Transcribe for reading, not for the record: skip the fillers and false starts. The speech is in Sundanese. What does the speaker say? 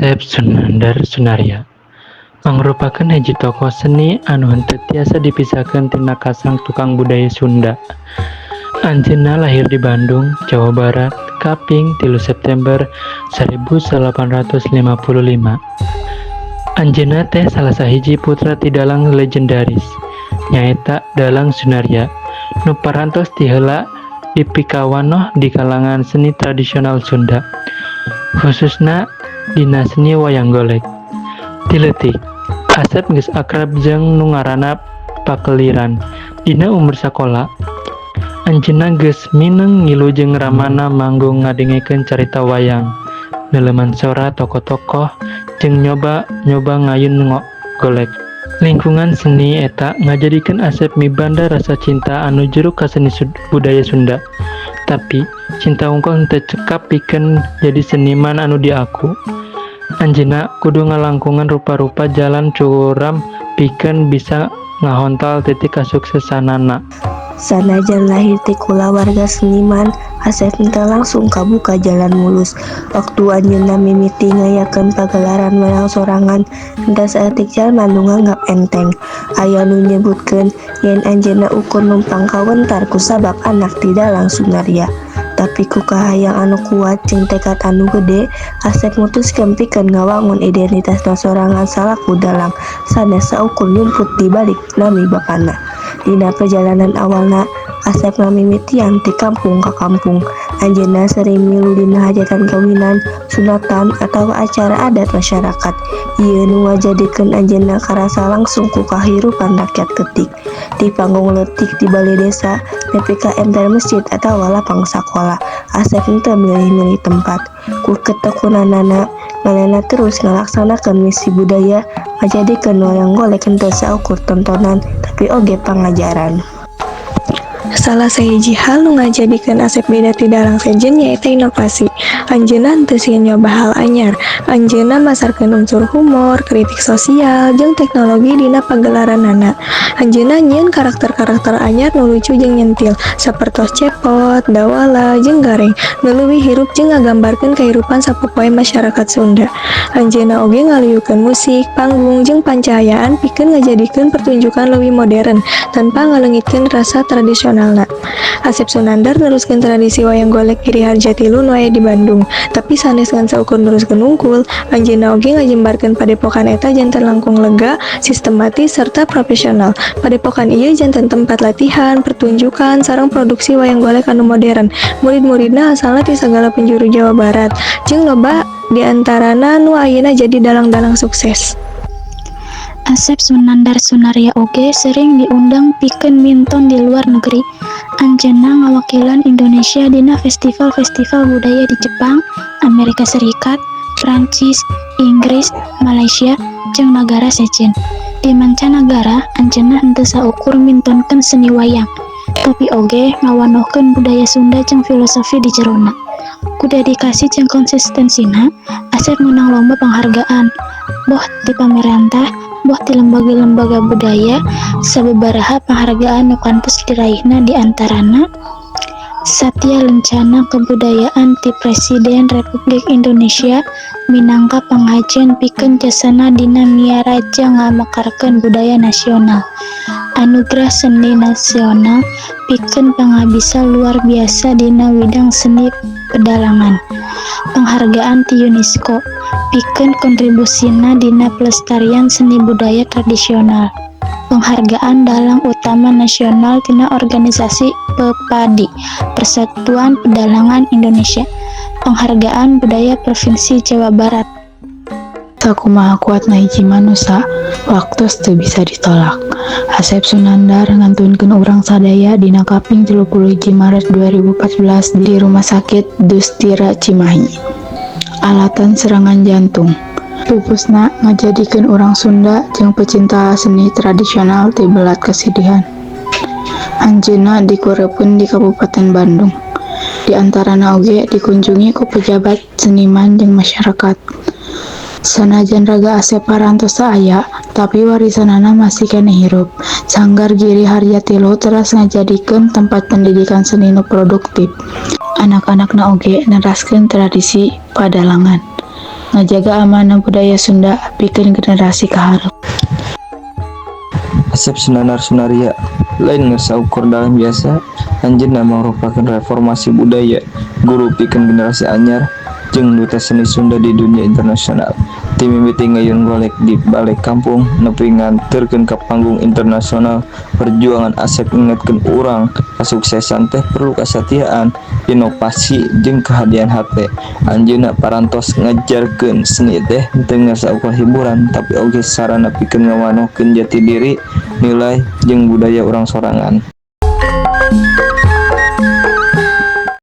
Asep Sunandar Sunarya mangrupakeun hiji tokoh seni anu henteu tiasa dipisahkeun tina kasang tukang budaya Sunda. Anjeunna lahir di Bandung, Jawa Barat, kaping 3 September 1855. Anjeunna teh salah sahiji putra ti dalang legendaris, nyaeta Dalang Sunarya, nu parantos ti heula dipikawanoh di kalangan seni tradisional Sunda, khususna dina seni wayang golek. Ti leutik, Asep geus akrab jeung nu ngaranna pakeliran. Dina umur sakola, anjeunna geus mineng ngilu jeung ramana manggung ngadengekeun carita wayang, neuleuman sora tokoh-tokoh, jeung nyoba-nyoba ngayun golek. Lingkungan seni eta ngajadikeun Asep mibanda rasa cinta anu jero ka seni budaya Sunda. Tapi, cinta wungkul henteu cekap pikeun jadi seniman anu diaku. Anjeunna kudu ngalangkungan rupa-rupa jalan curam pikeun bisa ngahontal titik kasuksesanana. Sanajan lahir ti kulawarga seniman, Asep henteu langsung kabuka jalan mulus. Waktu anjeunna mimiti ngayakeun pagelaran wayang sorangan, henteu saeutik jalma nu nganggap enteng. Aya nu nyebutkeun yen anjeunna ukur numpang kawentar kusabab anak ti Dalang Sunarya. Tapi ku kahayang anu kuat jeung tekad anu gede, Asep mutuskeun pikeun ngawangun identitasna sorangan salaku dalang, sanes saukur nyumput di balik nami bapana. Dina perjalanan awalna, Asep ngamimitian ti kampung ka kampung. Anjeunna sering milu dina hajatan kawinan, sunatan, atawa acara adat masyarakat. Ieu nu ngajadikeun anjeunna karasa langsung ku kahirupan rakyat leutik. Ti panggung leutik di bale desa, nepi ka emper masjid atawa lapang sakola, Asep henteu milih-milih tempat. Ku ketekunanana, manehna terus ngalaksanakeun misi budaya, ngajadikeun wayang golek henteu saukur tontonan, tapi oge pangajaran. Salah sahiji hal nu ngajadikeun Asep beda ti dalang sejen nyaeta inovasi. Anjeunna henteu sieun nyoba hal anyar. Anjeunna masarkeun unsur humor, kritik sosial, jeung teknologi dina pagelaranana. Anjeunna nyieun karakter-karakter anyar nu lucu jeung nyentil, sapertos Cepot, Dawala, jeung Gareng, nu leuwih hirup jeung ngagambarkeun kahirupan sapopoe masyarakat Sunda. Anjeunna oge ngaluyukeun musik, panggung, jeung pancahayaan pikeun ngajadikeun pertunjukan leuwih modern tanpa ngaleungitkeun rasa tradisionalna. Asep Sunandar neruskeun tradisi wayang golek Giri Harja Tilu nu aya di Bandung, tapi sanes ngan saukur neruskeun wungkul, anjeunna oge ngajembarkeun padepokan eta janten langkung lega, sistematis, serta profesional. Padepokan ieu janten tempat latihan, pertunjukan, sareng produksi wayang golek anu modern. Murid-muridna asalna ti sagala penjuru Jawa Barat, jeung loba di antarana nu ayeuna jadi dalang-dalang sukses. Asep Sunandar Sunarya oge sering diundang pikeun minton di luar negeri. Anjeunna ngawakilan Indonesia dina festival-festival budaya di Jepang, Amerika Serikat, Prancis, Inggris, Malaysia, jeung nagara sejen. Di mancanagara, anjeunna henteu saukur mintonkeun seni wayang, tapi oge ngawanohkeun budaya Sunda jeung filosofi di jerona. Ku dedikasi jeung konsistensina, Asep meunang loba panghargaan, boh ti pamarentah, boh ti lembaga-lembaga budaya. Sababaraha panghargaan nu kantos diraihna di antarana Satya Lencana Kebudayaan ti Presiden Republik Indonesia minangka panghajen pikeun jasana dina miaraja ngamekarkeun budaya nasional. Anugerah Seni Nasional pikeun pangabisa luar biasa dina widang seni pedalangan. Panghargaan ti UNESCO pikeun kontribusina dina pelestarian seni budaya tradisional. Penghargaan Dalang Utama Nasional tina organisasi PEPADI, Persatuan Pedalangan Indonesia. Penghargaan Budaya Provinsi Jawa Barat. Sakumaha kuatna hiji manusa, waktos teu bisa ditolak. Asep Sunandar ngantunkeun urang sadaya dina kaping 31 Maret 2014 di Rumah Sakit Dustira, Cimahi. Alatan serangan jantung. Pupusna ngajadikeun urang Sunda jeung pecinta seni tradisional tibelat kesedihan. Anjeunna dikurepkeun di Kabupaten Bandung. Di antarana oge dikunjungi ku pejabat, seniman jeung masyarakat. Sanajan raga Asep parantos teu aya, tapi warisanana masih keneh hirup. Sanggar Giri Harja Tilu teras ngajadikeun tempat pendidikan seni nu produktif. Anak-anakna oge neraskeun tradisi padalangan. Ngajaga amanah budaya Sunda pikeun generasi kaharep. Asep Sunandar Sunarya lain ngan saukur dalang biasa. Anjeunna mangrupakeun reformasi budaya, guru pikeun generasi anyar, jeung duta seni Sunda di dunia internasional. Ti mimiti ngayun golek di bale kampung nepi nganterkeun ka panggung internasional, perjuangan Asep ngingetkeun urang kasuksesan teh perlu kasatiaan, inovasi, jeung kahadean hate. Anjeunna parantos ngajarkeun seni teh henteu ngan saukur hiburan, tapi oge sarana pikeun ngawanohkeun jati diri, nilai, jeung budaya urang sorangan.